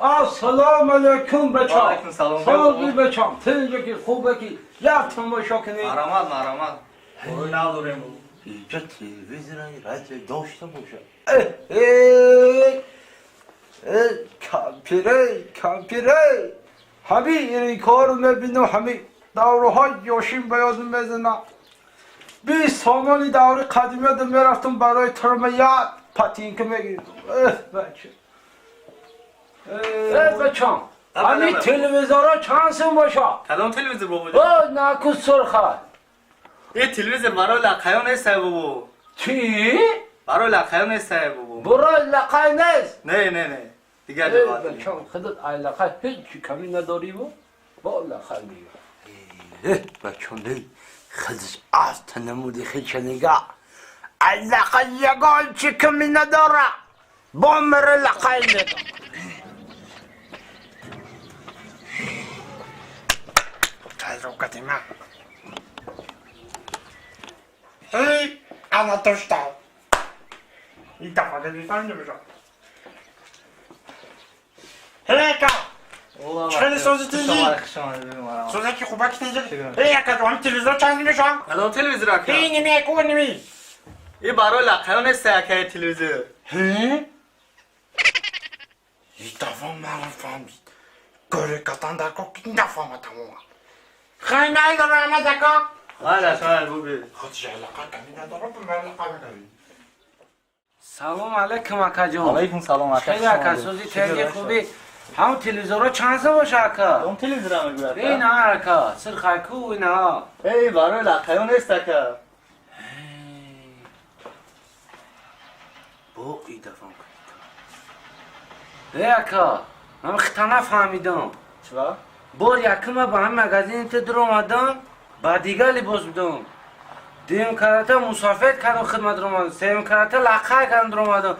Ассалому алайкум бача. Алайкум салом. Сози бачам, тинҷаки, хубаки, як тамошо кунед. Марамат, марамат. Ой, надорем. Инҷа телевизора, радио дошта боша. Э, э, кампире, кампире. Ҳами ин кору мебинам, ҳами давраҳои ёшин ба ёдам мезанам. 20 сомони даври қадимиёда мерафтам, барои турма як патинка мегирифтам. Э, бача. Э, бачам. Ҳами телевизорро чанд сум боша? Кадом телевизор, бобо? О, наку сурха. Э, телевизор барои лақаё нестай, бобо. Чӣ? Барои лақаё нестай, бобо. Барои лақай нест? Не, не, не. Дигар Э, ҷо. Бачам, худат ай лақай ҳеҷ камӣ надориву бо лақай мега. Э, бачам, не, худаш аз танамуди хича нига. Ай лақай ягон чӣ камӣ надора. Бо мири лақай мега. Эй, ана дошта. Ин дафъа гирифтан намешавад. Эй, ака, хеле сози тинҷӣ. Созаки хубаки тинҷӣ. Эй, ака, ҳам телевизор чанд мешавад? Кадом телевизор, ака? Эй, ними, ку ними. Э, барои лақаё нестай, ака, телевизор. Ҳе? Ин дафъа маро фаҳмид. Гӯри катан дар ко нафаҳмад тамоман. Хай надорам, Аҳмад ака. Майла, шояд буби. Худш алақа ками надорам, ба ман алақа мекунӣ. Салом алайкум, акаҷон. Алайкум салом, ака. Хеле ака, сози тенги хуби. Ҳам телевизорро чанд сум боша, ака? Кадом телевизор мегӯяд? Ин ака, сирхайку ина. Эй, барои лақаё нест, ака. Бо и дафъам кунед. Э, ака, ман хита нафаҳмидам. Чива? Бор якума ба ҳам магазини ту дуромадам, ба дигар либос будам. Дуюм карата мусофир кардам, хидмат дуромадам. Сеюм карата лақай кардам, дуромадам.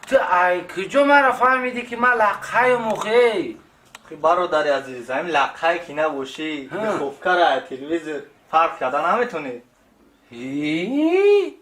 Ту ай куҷо маро фаҳмидӣ, ки ман лақаем охе? Хи, бародари азиз, ҳамин лақае ки набошӣ, Ҳа. духовкара телевизор фарқ карда наметонӣ. Ҳи?